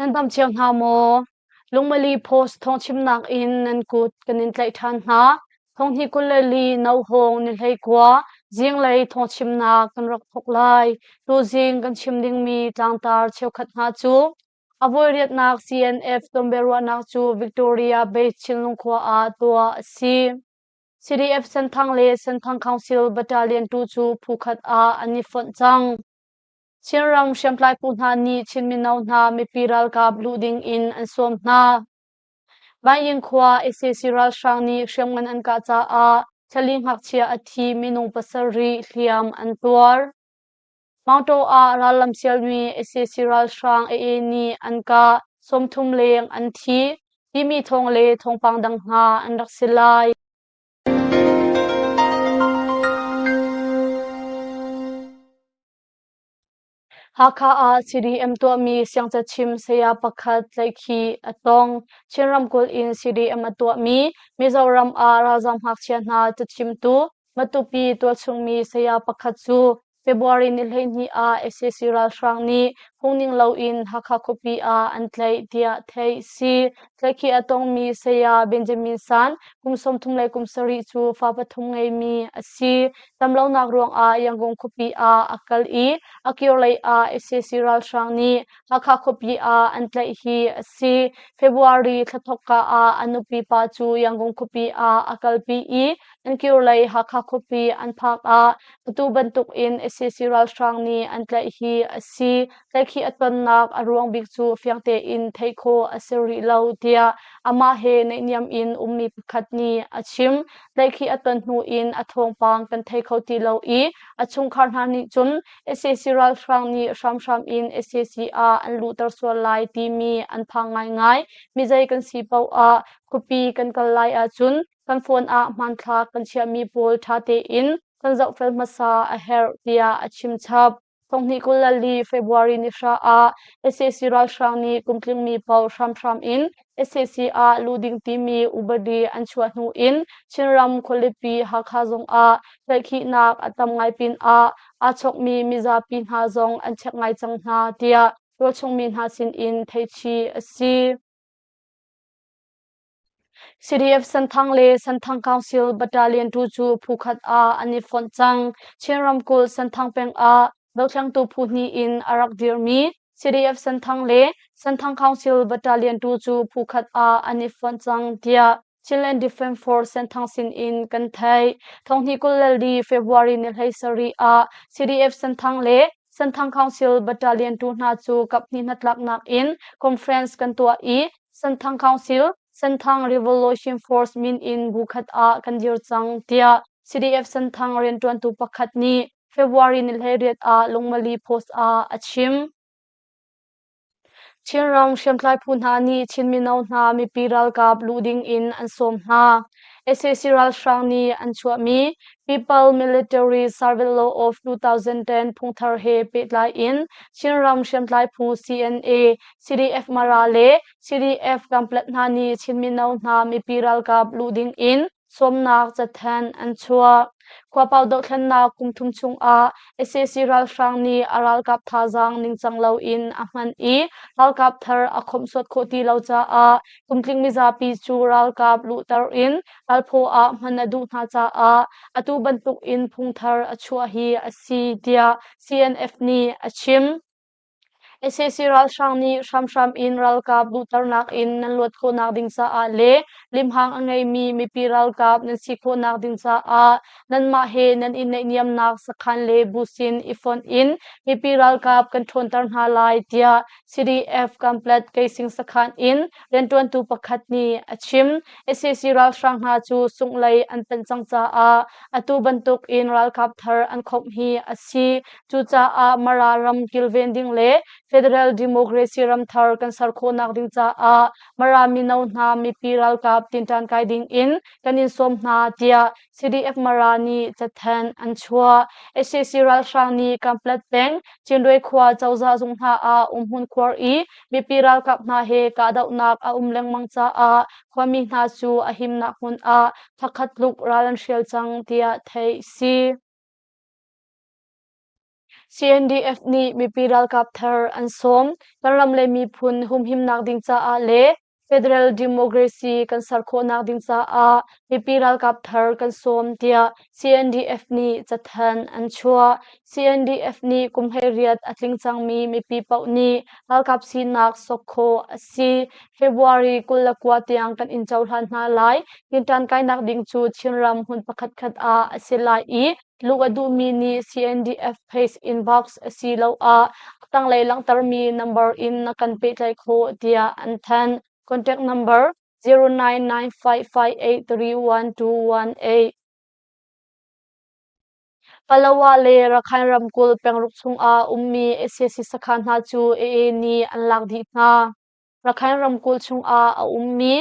Nan dam cio hna maw? Lungmali Post thawngchimnak in nan kut kan in tlaih ṭhan hna. Thonghnih 24 Nauhawng ni 19 zinglei thawngchimnak kan rak thawk lai. Tuzing kan chim dingmi tlangtar cheukhat hna cu a voiriatnak CNF tonbiaruahnak cu Victoria Base Chinlung khua ah tuah a si. CDF Senthang le Senthang Council Battalion tu cu phu khat ah an i fonh cang. Chinram hriamtlai phu hna nih Chin mino hna mipi ralkap luh ding in an sawm hna. Baiying khua sac ralhrang nih hriamngan an kah caah thlali ngakchia a thi minung pasarih hliam an tuar. Maungtaw ah rallam sialmi sac ralhrang AA nih an kah 30 leng an thi timi thawng le thawngpang dang hna an rak si lai. Hakha ah CDM tuahmi siangcachim saya pakhat tlaihkhih a tong. Chin ramkulh in CDM a tuahmi Mizoram ah ralzaam ngakchia hna cachimtu Matupi tualchungmi saya pakhat cu February ni 12 ah sac ralhrang nih phungning loin Hakha khuapi ah an tlaih tiah theih si. Tlaihkhih a tongmi saya Benjamin San kum 37 cu fa pathum ngeimi a si. Damlonak ruangah Yangon khuapi ah a kal i a kirlei ah sac ralhrang nih Hakha khuapi ah an tlaih hi a si. February thla thawkka ah a nupi pa cu Yangon khuapi ah a kalpi i an kirlei Hakha khuapi an phak ah atu bantukin sac ralhrang nih an tlaih hi a si. Tlaihkhih a tonnak a ruang bik cu fiang tein theih khawh a si rih lo tiah amah he naihniam in ummi pakhat nih a chim. Tlaihkhih a ton hnu in a thawngpang kan thei kho ti lo i a chungkhar hna nih cun sac ralhrang nih hramhram in sac ah an luhter sual lai timi an phang ngaingai. Mizei kan si paoh ah khuapi kan kal lai ahcun kan phone ah hmanthlak kan chiahmi pawl ṭha tein kan zohfel hmasa a herh tiah a chim chap. Thonghnih 24 February ni hra ah sac ralhrang nih kumtlingmi paoh hramhram in sac ah luh ding timi upadi an chuah hnu in Chinram khualipi Hakha zong ah tlaihkhihnak a tam ngai pinah aa chokmi mizapi hna zong an check ngai cang hna tiah tualchungmi hna sin in theihchih a si. CDF Senthang le Senthang Council Battalion tu cu phu khat ah an i fonh cang. Chin ramkulh Senthang peng ah dothlengtu phu hnih in a rak dirmi CDF Senthang le Senthang Council Battalion tu cu phu khat ah an i fonh cang tiah Chinland Defence Force Senthang sin in kan theih. Thonghnih 24 February ni 17 ah CDF Senthang le Senthang Council Battalion tu hna cu kaphnih hnatlaknak in conference kan tuah i Senthang Council, Senthang Revolution Force min in bu khat ah kan dir cang tiah CDF Senthang rianṭuantu pakhat nih February ni 18 ah Lungmali Post ah a chim. Chinram hriamtlai phu hna nih Chin mino hna mipi ralkap luh ding in an sawm hna. Sac ralhrang nih an chuahmi People Military Service Law of 2010 phungthar he pehtlai in Chinram hriamtlai phu CNA, CDF Mara le CDF Kanpetlet hna nih Chin mino hna mipi ralkap luh ding in sawmnak cathanh an chuah. Khuapau dohthlennak kum thum chungah sac ralhrang nih a ralkap thazaang ningcang loin a hman i ralkap thar a khawmhsuat khawh ti lo caah kumtling mizapi cu ralkap luhter in ralphaw ah hman a duh hna caah atu bantuk in phungthar a chuah hi a si tiah CNF nih a chim. Sac ralhrang nih hramhram in ralkap luhternak in nan luat khawhnak ding caah le limhang a ngeimi mipi ralkap nan si khawhnak ding caah nanmah he nan i naihniamnak sakhan le bu sin i fonh in mipi ralkap kan ṭhawnter hna lai tiah CDF Kanpetlet Keising sakhan in rianṭuantu pakhat nih a chim. Sac ralhrang hna cu sunglei an panh cang caah atu bantuk in ralkap thar an khawmh hi a si. Cucaah Mara ram kilven ding le Federal Democracy ramthar kan ser khawhnak ding caah Mara mino hna mipi ralkap tinṭan kai ding in kan in sawm hna tiah CDF Mara nih cathanh an chuah. Sac ralhrang nih Kanpetlet peng Cinluai khua cozah zung hna ah umhmun khuar i mipi ralkap hna he kahdohnak a um lengmang caah khuami hna cu a himnak hmun ah thakhat tluk ral an hrial cang tiah theih si. CNDF nih mipi ralkap thar an sawm. Kan ram le miphun humhimnak ding caah le Federal Democracy kan ser khawhnak ding caah mipi ralkap thar kan sawm tiah CNDF nih cathanh an chuah. CNDF nih kum 18 a tling cangmi mipi paoh nih ralkap sinak sok khawh a si. February 29 tiang kan in cohlan hna lai. Tinṭan kainak ding cu Chinram hmun pakhatkhat ah a si lai i luh a duhmi nih CNDF page inbox asiloah a tanglei langhtermi number in na kan pehtlaih khawh tiah an thanh. Contact number 0995583118. Palawa le Rakhine ramkulh pengruk chungah ummi sac sakhan hna cu AA nih an lak dih hna. Rakhine ramkulh chungah a ummi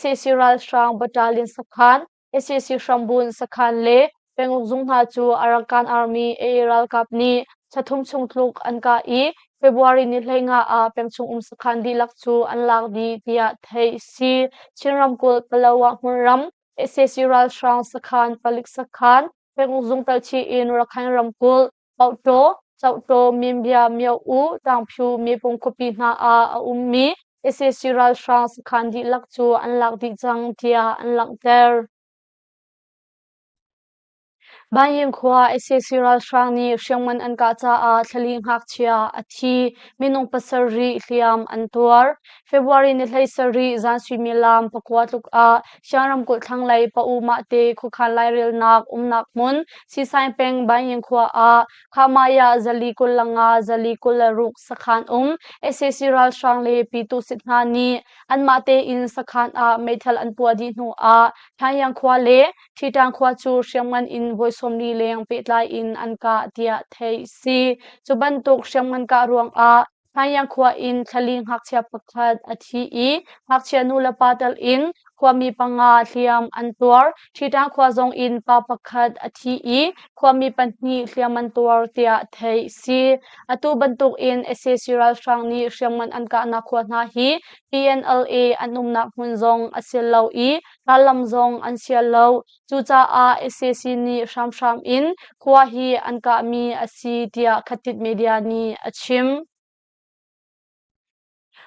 sac ralhrang battalion sakhan, sac hrambunh sakhan le penguk zung hna cu Arakan Army AA ralkap nih thlathum chung tluk an kah i February ni 15 ah pengchung um sakhan dihlak cu an lak dih tiah theih a si. Chin ramkulh Palawa hmunram sac ralhrang sakhan palik sakhan penguk zung telchih in Rakhine ramkulh Pauktaw, Cauhtaw, Minbia, Myo-U, Tangphyu, Mepung khuapi hna ah a ummi sac ralhrang sakhan dihlak cu an lak dih cang tiah an langhter. Banyin khua sac ralhrang nih hriamngan an kah caah thlali ngakchia a thi, minung pasarih hliam an tuar. February ni 17 zan suimilam 9 tluk ah Shan ramkulh thlanglei Pa-U Mahte khuakhan lairelnak umnak hmun Sisain peng Banyin khua ah Khamaya 425 426 sakhan um sac ralhrang le Pyituhsit hna nih anmah tein sakhan ah meithal an puah dih hnu ah Thangyang khua le Ṭhitang khua cu hriamngan in voi 40 leng pehtlai in an kah tiah theih a si. Cu bantuk hriamngan kah ruangah Thangyang khua in thlali ngakchia pakhat a thi i ngakchia nu le pa tel in khuami panga hliam an tuar. Ṭhitang khua zong in pa pakhat a thi i khuami pahnih hliam an tuar tiah theih a si. Atu bantuk in sac ralhrang nih hriamngan an kahnak khua hna hi PNLA an umnak hmun zong a si lo i rallam zong an sial lo. Cucaah sac nih hramhram in khua hi an kahmi a si tiah Khatit Media nih a chim.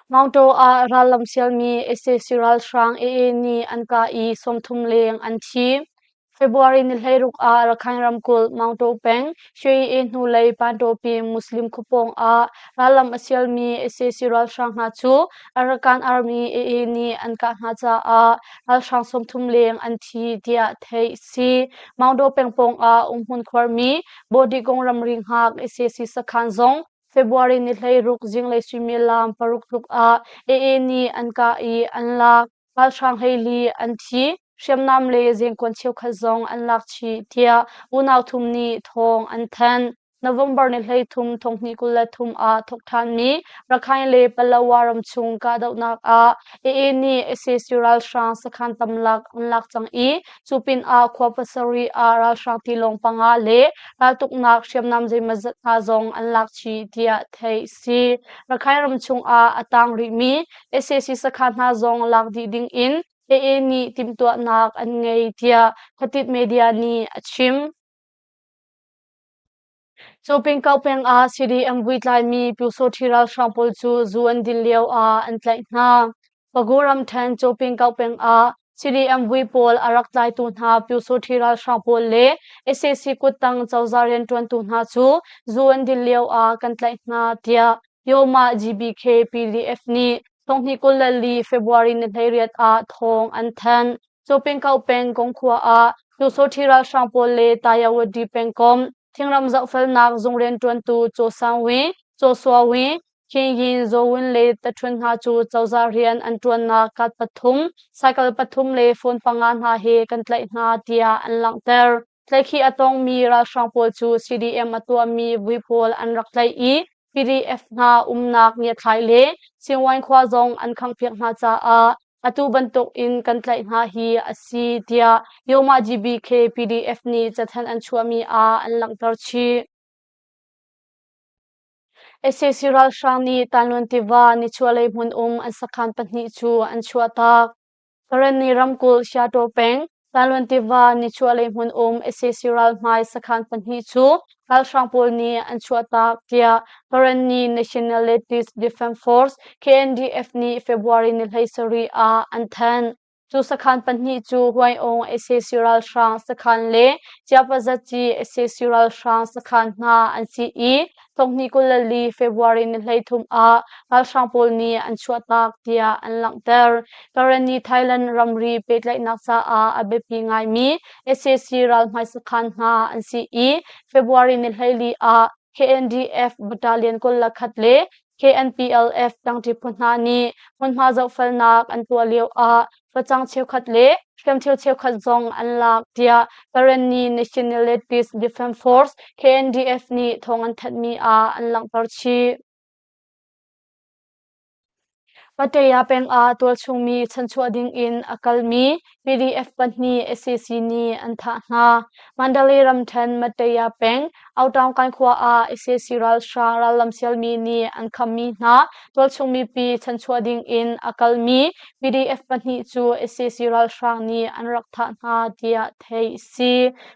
Maungtaw ah rallam sialmi sac ralhrang AA nih an kah i 30 leng an thi. February ni 16 ah Rakhine ramkulh Maungtaw peng Shwe hnulei Pantawpi Muslim khuapawng ah rallam a sialmi sac ralhrang hna cu Arakan Army AA nih an kah hna caah ralhrang 30 leng an thi tiah theih a si. Maungdaw peng pawng ah umhmun khuarmi Bawdigong ramri hngak sac sakhan zong February ni 16 zinglei suimilam 6 tluk ah AA nih an kah i an lak. Ralhrang 14 an thi. Hriamnam le zengkuan cheukhat zong an lak chih tiah unau thum nih thawng an thanh. November ni 13 2023 ah thawk ṭhanmi Rakhine le Palawa ramchung kahdohnak ah AA nih sac ralhrang sakhan tamlak an lak cang i cu pinah khua pasarih ah ralhrang tilawng panga le raltuknak hriamnam zeimawzat hna zong an lak chih tiah theih a si. Rakhine ramchung ah a tang rihmi sac sakhan hna zong lak dih ding in AA nih timhtuahnak an ngei tiah Khatit Media nih a chim. Cawpingkauh peng ah CDM vui tlaimi Pyusawṭhi ralhrang pawl cu zu an din lio ah an tlaih hna. Pagu ramṭhen Cawpingkauh peng ah CDM vui pawl a rak tlaitu hna Pyusawṭhi ralhrang pawl le sac kuttang cozah rianṭuantu hna cu zu an din lio ah kan tlaih hna tiah Yoma GBK PDF nih 2024 February ni 18 ah thawng an thanh. Cawpingkauh peng Kongkhua ah Pyusawṭhi ralhrang pawl le Tayawadi pengkomh thingram zohfelnak zung rianṭuantu Caw Sang Wi, Caw Sua Wi, Khin Yin Zaw Win le Taṭhun hna cu cozah rian an ṭuannak kat pathum, cycle pathum le phone panga hna he kan tlaih hna tiah an langhter. Tlaihkhih a tongmi ralhrang pawl cu CDM a tuahmi vui pawl an rak tlaih i PDF hna umnak ngiathlai le Singwain khua zong an khanghpiak hna caah atu bantuk in kan tlaih hna hi a si tiah Yoma GBK PDF nih cathanh an chuahmi ah an langhter chih. Sac ralhrang nih Tanluan tiva nichuahlei hmun um an sakhan pahnih cu an chuahtak. Karenni ramkulh Syato peng Tanluan tiva nichuahlei hmun um sac ralhmai sakhan pahnih cu ralhrang pawl nih an chuahtak tiah Karenni Nationalities Defense Force KNDF nih February ni 17 ah an thanh. Cu sakhan pahnih cu Huaiawng sac ralhrang sakhan le Ciapazatci sac ralhrang sakhan hna an si i 2024 February ni 13 ah ralhrang pawl nih an chuahtak tiah an langhter. Karenni Thailand ramri pehtlaihnak caah a biapi ngaimi sac ralhmai sakhan hna an si i February ni 14 ah KNDF Battalion 21 le KNPLF tangṭi phu hna nih hmunhma zohfelnak an tuah lio ah facang cheukhat le hriamthil cheukhat zong an lak tiah Karenni Nationalities Defense Force KNDF nih thawng an thanhmi ah an langhter chih. Pattaya peng ah tualchung mi chanchuah ding in a kalmi PDF pahnih sac nih an thah hna. Mandalay ramṭhen Mattaya peng Autaungkan khua ah sac ralhrang rallam sialmi nih an khammi hna tualchung mipi chanchuah ding in a kalmi PDF pahnih cu sac ralhrang nih an rak thah hna tiah theih a si.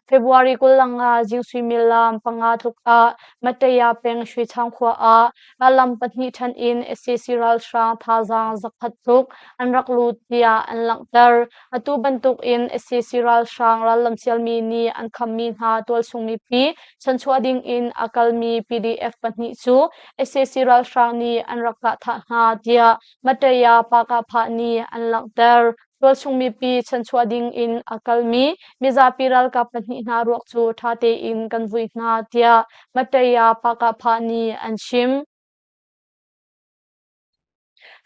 February 25 zing suimilam 5 tluk ah Mattaya peng Shwechang khua ah Rallam pahnih ṭhen in sac ralhrang thazaang zakhat tluk an rak lut tiah an langhter. Atu bantuk in sac ralhrang rallam sialmi nih an khammi hna tualchung mipi chanchuah ding in a kalmi PDF pahnih cu sac ralhrang nih an rak kah thah hna tiah Mataya Pakahphah nih an langhter. Tualchung mipi chanchuah ding in a kalmi mizapi ralkap pahnih hna ruak cu ṭha tein kan vui hna tiah Mataya Pakahphah nih an chim.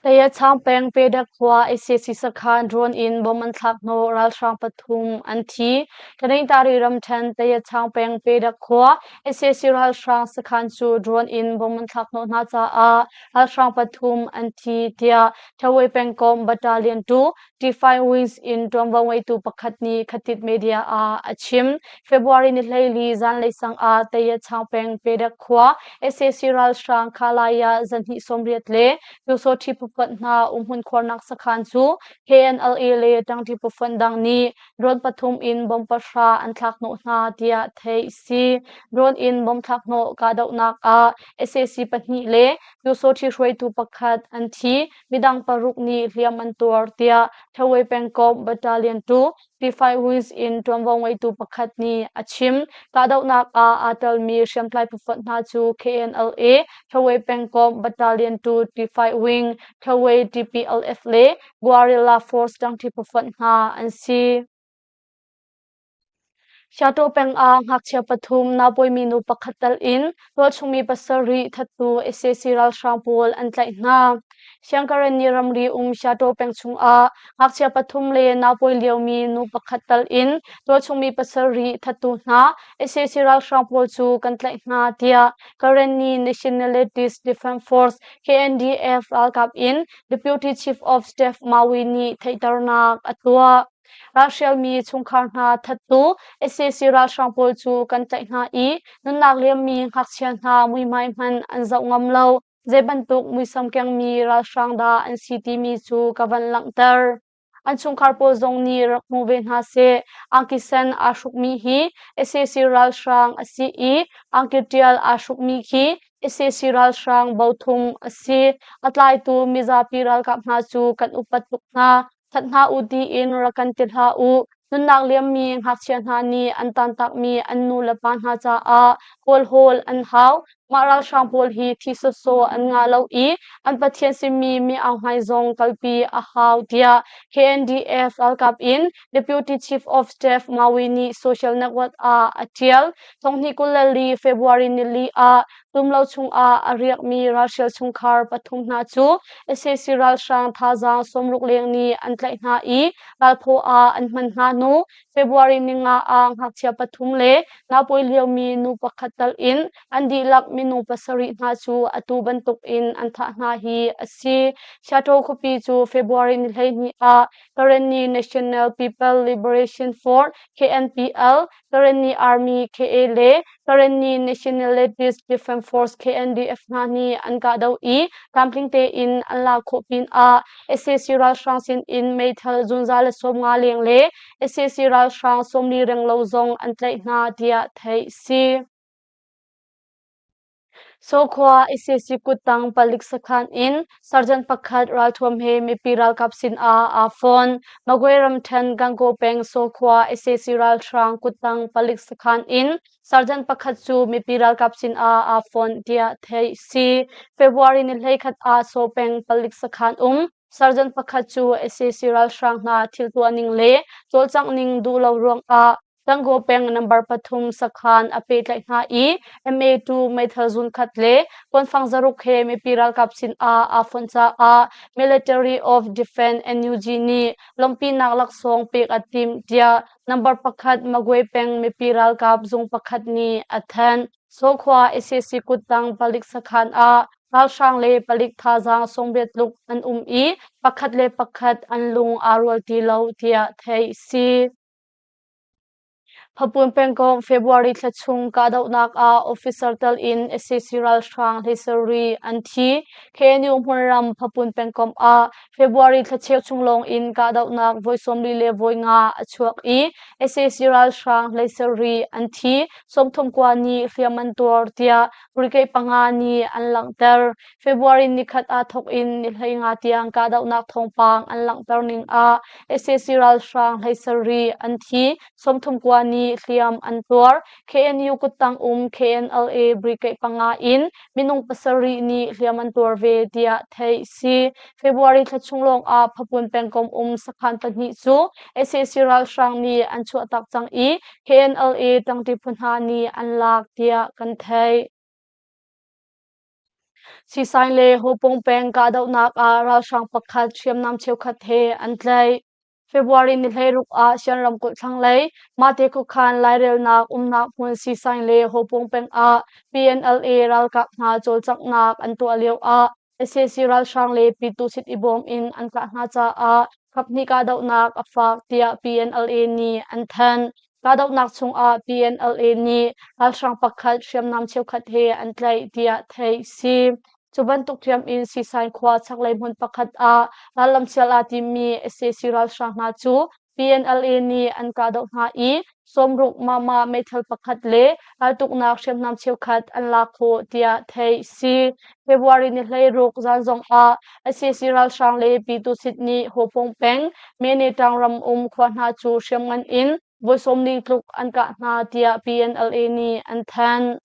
Tayachang peng Pedak khua sac sakhan drone in bomb an thlak hnawh ralhrang pathum an thi. Taningtari ramṭhen Tayachang peng Pedak khua sac ralhrang sakhan cu drone in bomb an thlak hnawh hna caah ralhrang pathum an thi tiah Thawei pengkomh Battalion 2 T5 Wings in ṭuanvo ngeitu pakhat nih Khatit Media ah a chim. February ni 14 zanlei sang ah Tayachang peng Pedak khua sac ralhrang Khalaya zanhnih 80 le Pyusawṭhi phufonh hna umhmun khuarnak sakhan cu KNLA le ṭangṭi phufonh dang nih drone pathum in bomb pahra an thlak hnawh hna tiah theih a si. Drone in bomb thlak hnawh kahdohnak ah sac pahnih le Pyusawṭhi hruaitu pakhat an thi, midang paruk nih hliam an tuar tiah Thawei pengkomh Battalion 2 P5 Wings in ṭuanvo ngeitu pakhat nih a chim. Kahdohnak ah aa telmi hriamtlai phufonh hna cu KNLA, Thawei pengkomh Battalion 2 T5 Wing, Thawei TPLF le Guerrilla Force ṭangṭi phufonh hna an si. Siataw peng ah ngakchia pathum naupawimi nu pakhat tal in tualchungmi pasarih thattu sac ralhrang pawl an tlaih hna. Siangkarenni ramri um Siataw peng chungah ngakchia pathum le naupawi liomi nu pakhat tal in tualchungmi pasarih thattu hna sac ralhrang pawl cu kan tlaih hna tiah Karenni Nationalities Defense Force KNDF ralkap in Deputy Chief of Staff Mawi nih theihternak a tuah. Ralhrialmi chungkhar hna thattu sac ralhrang pawl cu kan tlaih hna i nunnak liammi ngakchia hna muihmai hmanh an zoh ngam lo. Zei bantuk muisam kengmi ralhrang dah an si timi cu ka van langhter. An chungkhar pawl zong nih rak hmu ve hna seh. Angki sen aa hrukmi hi sac ralhrang a si i angki ṭial aa hrukmi khi sac ralhrang bothum a si. A tlaitu mizapi ralkap hna cu kan upat tuk hna. That hna u tiin rak kan ti hlah u. Nunnak liammi ngakchia hna nih an tantakmi an nu le pa hna caah kawlhawl an hau. Mah ralhrang pawl hi thi sawsawh an ngah lo i an Pathian simi mi Aung Hlaing zong kalpi a hau tiah KNDF ralkap in Deputy Chief of Staff Mawi nih social network ah a ṭial. 2024 February nili ah Tumlo chungah a riakmi ralhrial chungkhar pathum hna cu sac ralhrang thazaang 60 leng nih an tlaih hna i ralphaw ah an hman hna hnu February ninga ah ngakchia pathum le naupawi liomi nu pakhat tal in an dihlak minung pasarih hna cu atu bantuk in an thah hna hi a si. Shato khuapi cu February ni 12 ah Karenni National People Liberation Front KNPL, Karenni Army KA le Karenni Nationalities Defense Force KNDF hna nih an kahdoh i tlamtling tein an lak khawh pinah sac ralhrang sin in meithal zunzal le 50 leng le sac ralhrang 40 renglo zong an tlaih hna tiah theih si. Sokhua sac kuttang palik sakhan in sergeant pakhat ralthuam he mipi ralkap sinah aa fon. Magway ramṭhen Gangaw peng Sokhua sac ralhrang kuttang palik sakhan in sergeant pakhat cu mipi ralkap sinah aa fon tiah theih si. February ni 11 ah Saw peng palik sakhan um sergeant pakhat cu sac ralhrang hna thil tuah ning le cawlcangh ning duh lo ruangah Gangaw peng number pathum sakhan a pehtlaih hna i MA2 meithal zun khat le kuanfang zaruk he mipi ralkap sinah aa fonh caah Military of Defense NUG nih lawmhpinak laksawng pek a timh tiah number pakhat Magway peng mipi ralkap zung pakhat nih a thanh. Sokhua sac kuttang palik sakhan ah ralhrang le palik thazaang 80 tluk an um i pakhat le pakhat an lung aa rual ti lo tiah theih si. Phapun pengkomh February thla chung kahdohnak ah officer tal in sac ralhrang hleisarih an thi. KNU hmunram Phapun pengkomh ah February thla cheu chung lawng in kahdohnak voi 40 le voi nga a chuak i sac ralhrang hleisarih an thi. 31 nih hliam an tuar tiah brigade panga nih an langhter. February nikhat ah thawk in ni 15 tiang kahdohnak thawngpang an langhter ning ah sac ralhrang 17 an thi, 39 nih hliam an tuar. KNU kuttang um KNLA brigade panga in minung pasarih nih hliam an tuar ve tiah theih si. February thla chung lawng ah Phapun pengkomh um sakhan pahnih cu sac ralhrang nih an chuahtak cang i KNLA tangti phu hna nih an lak tiah kan theih. Siisaing le Hopung peng kahdohnak ah ralhrang pakhat hriamnam cheukhat he an tlaih. February ni 16 ah Shan ramkulh thlanglei Mate khuakhan lairelnak umnak hmun Siisaing le Hopung peng ah PNLA ralkap hna cawlcanghnak an tuah lio ah sac ralhrang le Pyitusit i bawm in an kah hna caah kaphnih kahdohnak a fak tiah PNLA nih an thanh. Kahdohnak chungah PNLA nih ralhrang pakhat hriamnam cheukhat he an tlaih tiah theih si. Cu bantuk ṭhiam in Siisain khua chaklei hmun pakhat ah rallam sial aa timmi sac ralhrang hna cu PNLA nih an kahdoh hna i sawmruk mama meithal pakhat le raltuknak hriamnam cheukhat an lak khawh tiah theih si. February ni 16 zan zongah sac ralhrang le Pyitusit nih Hopong peng Menetang ram um khua hna cu hriamngan in voi 40 tluk an kah hna tiah PNLA nih an thanh.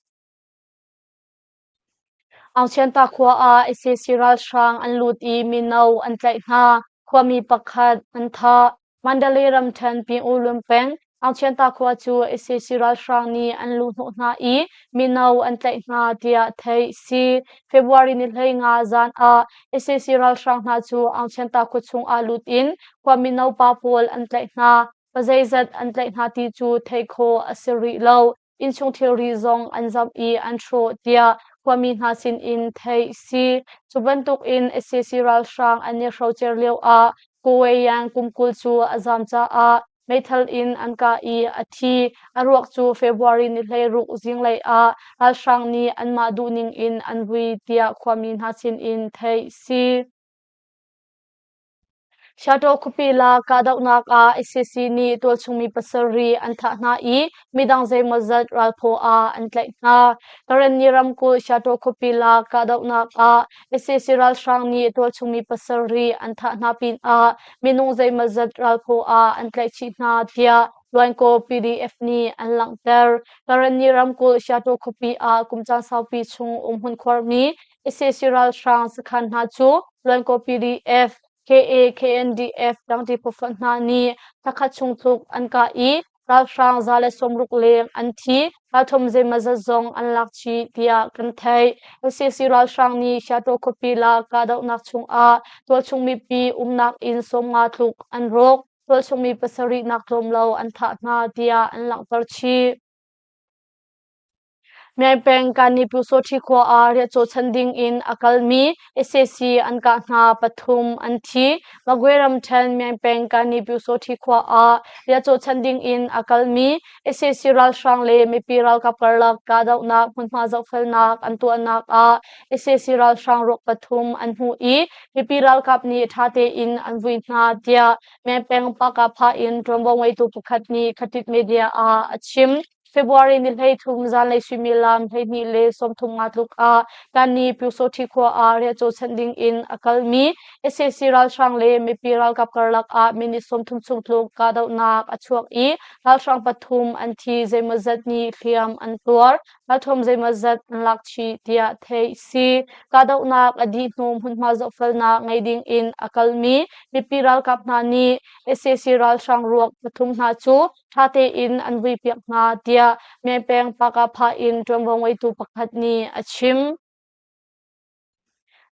Aungchianta khua ah sac ralhrang an lut i mino an tlaih hna. Khuami pakhat an thah. Mandalay ramṭhen Pyin-U-Lun peng Aungchianta khua cu sac ralhrang nih an luhhnawh hna i mino an tlaih hna tiah theih si. February ni 15 zan ah sac ralhrang hna cu Aungchianta khua chung ah lut in khua mino pa pawl an tlaih hna. Pazeizat an tlaih hna ti cu theih khawh a si rih lo. Innchung thilri zong an zamh i an hrawh tiah khuami hna sinin theih si. Cu bantukin sac ralhrang an i hrocer lioah Koweyan kum 20 cu a zaam caah meithal in an kah i a thi. A ruak cu February ni 16 zinglei ah ralhrang nih anmah duhning in an vui tiah khuami hna sinin theih si. Shaltaw khuapi la kahdohnak ah sac nih tualchung mi pasarih an thah hna i midang zeimawzat ralphaw ah an tlaih hna. Karenni ramkulh Shaltaw khuapi la kahdohnak ah sac ralhrang nih tualchung mi pasarih an thah hna pinah minung zeimawzat ralphaw ah an tlaih chih hna tiah Luankaw PDF nih an langhter. Karenni ramkulh Shaltaw khuapi ah kum caan saupi chung umhmun khuarmi sac ralhrang sakhan hna cu Luankaw PDF, KA, KNDF dangti phufonh hna nih thlakhat chung tluk an kah i ralhrang 160 leng an thi, ralthum zeimawzat zong an lak chih tiah kan theih. sac ralhrang nih Shaltaw khuapi la kahdohnak chungah tualchung mipi umnak inn 50 tluk an rawk, tualchung mi pasarih nak tlawm lo an thah hna tiah an langhter chih. Myaing peng Kani Pyusawhti khua ah riahcaw chan ding in a kalmi sac an kah hna pathum an thi. Magwe ramṭhen Myaing peng Kani Pyusawhti khua ah riahcaw chan ding in a kalmi sac ralhrang le mipi ralkap karlak kahdohnak hmunhma zohfelnak an tuahnak ah sac ralhrang ruak pathum an hmuh i mipi ralkap nih ṭha tein an vui hna tiah Myaing peng Pakapha in ṭuanvo ngeitu pakhat nih Khatit Media ah a chim. February ni 13 zanlei suimilam 12:35 tluk ah Kani Pyusawhti khua ah riahcaw chanh ding in a kalmi sac ralhrang le mipi ralkap karlak ah minute 30 chung tluk kahdohnak a chuak i ralhrang pathum an thi, zeimawzat nih hliam an tuar, ralṭhuam zeimawzat an lak chih tiah theih si. Kahdohnak a dih hnu hmunhma zohfelnak ngei ding in a kalmi mipi ralkap hna nih sac ralhrang ruak pathum hna cu ṭha tein an vuipiak hna tiah Myaing peng Pakapha in ṭuanvo ngeitu pakhat nih a chim.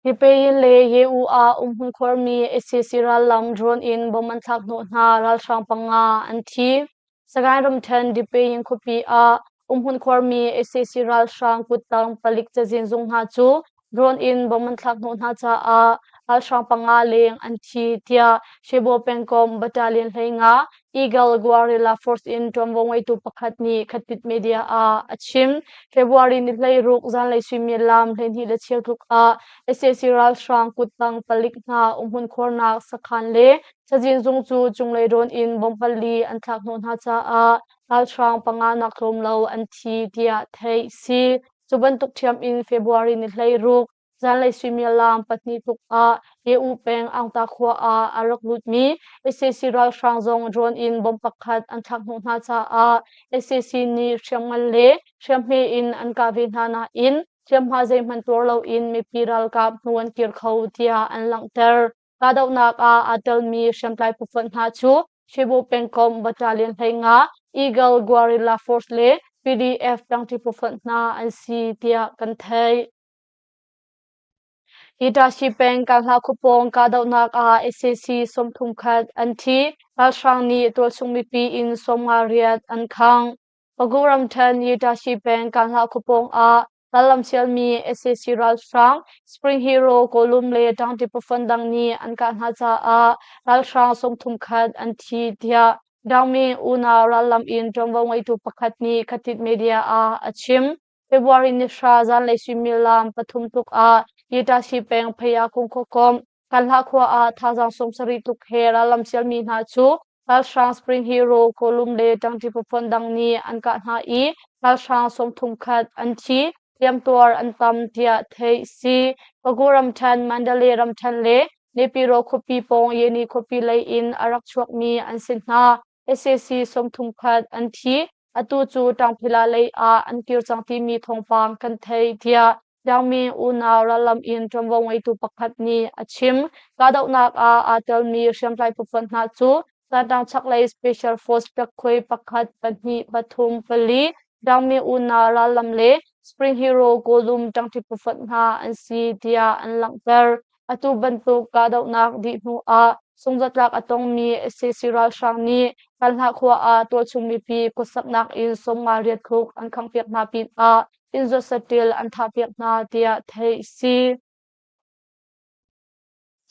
Nipeyin le Ye-U ah umhmun khuarmi sac rallam drone in bomb an thlak hnawh hna ralhrang panga an thi. Sagaing ramṭhen Dipeyin khuapi ah umhmun khuarmi sac ralhrang kuttang palik cazin zung hna cu drone in bomb an thlak hnawh hna caah ralhrang panga leng an thi tiah Shebo pengkomh Battalion 15 Eagle Guerrilla Force in ṭuanvo ngeitu pakhat nih Khatit Media ah a chim. February ni 16 zanlei suimilam 12:15 tluk ah sac ralhrang kuttang palik hna umhmun khuarnak sakhan le cazin zung cu cunglei rawn in bomb pali an thlak hnawh hna caah ralhrang panga nak tlawm lo an thi tiah theih si. Cu bantuk ṭhiam in February ni 16 zanlei suimilam 2 tluk ah Ye-U peng Aungta khua ah a rak lutmi sac ralhrang zong drone in bomb pakhat an thlak hnawh hna caah sac nih hriamngan le hriamhme in an kah ve hna nain hliamhma zeihmanh tuar loin mipi ralkap hnu an kir kho tiah an langhter. Kahdohnak ah aa telmi hriamtlai phufonh hna cu Cebu pengkomh Battalion 15, Eagle Guerrilla Force le PDF ṭangṭi phufonh hna an si tiah kan theih. Hitachi peng Kalhna khuapawng kahdohnak ah sac 31 an thi. Ralhrang nih tualchung mipi inn 58 an khangh. Pagu ramṭhen Yitashi peng Kalhna khuapawng ah rallam sialmi sac ralhrang Spring Hero Kawlum le ṭangṭi pafon dang nih an kah hna caah ralhrang 31 an thi tiah Dangmi unau rallam in ṭuanvo ngeitu pakhat nih Khatit Media ah a chim. February ni 9 zanlei suimilam 3 tluk ah Yitashi peng Phaya Kung khuakomh Kanhla khua ah thazaang 70 tluk he rallam sialmi hna cu ralhrang Spring Hero Kawlum le ṭangṭi phufonh dang nih an kah hna i ralhrang 31 an thi, hliamtuar an tam tiah theih si. Pagu ramṭhen, Mandalay ramṭhen le Naypyidaw khuapi pawng Yeni khuapi lei in a rak chuakmi an si hna. Sac 31 an thi. Atu cu Ṭangphila lei ah an kir cang timi thawngpang kan thei tiah Dangmi unau rallam in ṭuanvo ngeitu pakhat nih a chim. Kahdohnak ah aa telmi hriamtlai phufonh hna cu Tantang chaklei Special Force Pekkhoi pakhat, pahnih, pathum, pali, Dangmi unau rallam le Spring Hero Kawlum ṭangṭi phufonh hna an si tiah an langhter. Atu bantuk kahdohnak dih hnu ah sungzatlak a tongmi sac ralhrang nih Kalhlah khua ah tualchung mipi khuasaknak inn 58 tluk an khanghpiak hna pinah inn zuat saṭil an thahpiak hna tiah theih a si.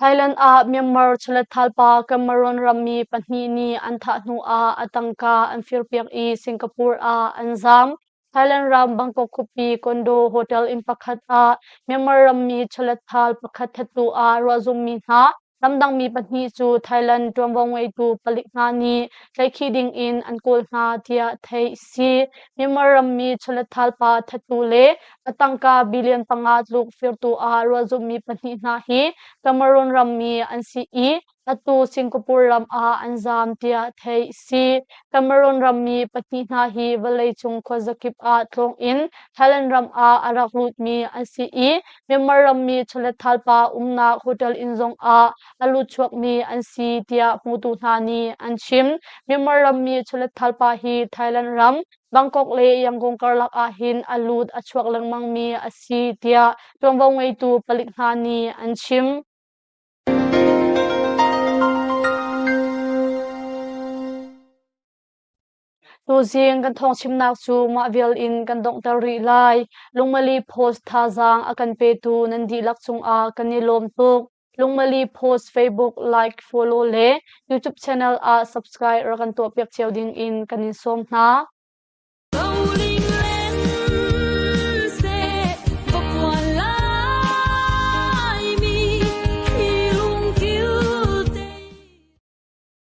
Thailand ah Myanmar chawletthal pa Cameroon rammi pahnih nih an thah hnu ah a tangka an firpiak i Singapore ah an zaam. Thailand ram Bangkok khuapi condo hotel inn pakhat ah Myanmar rammi chawletthal pakhat thattu ah ruahzummi hna ramdangmi pahnih cu Thailand ṭuanvo ngeitu palik hna nih tlaihkhih ding in an kawl hna tiah theih a si. Myanmar rammi chawletthal pa thattu le a tangka billion 5 tluk firtu ah ruahzummi pahnih hna hi Cameroon rammi an si i atu Singapore ram ah an zaam tiah theih a si. Cameroon rammi pahnih hna hi vawleicung khuazakip ah tlawng in Thailand ram ah a rak lutmi an si i Myanmar rammi chawletthal pa umnak hotel inn zong ah a lut chuakmi an si tiah hmutu hna nih an chim. Myanmar rammi chawletthal pa hi Thailand ram Bangkok le Yangon karlak ah hin a lut a chuak lengmangmi a si tiah ṭuanvo ngeitu palik hna nih an chim. Tuzing kan thawngchimnak cu mah vial in kan donghter rih lai. Lungmali Post thazaang a kan petu nan dihlak cungah kan i lawm tuk. Lungmali Post Facebook like, follow le YouTube channel ah subscribe rak kan tuahpiak cio ding in kan in sawm hna.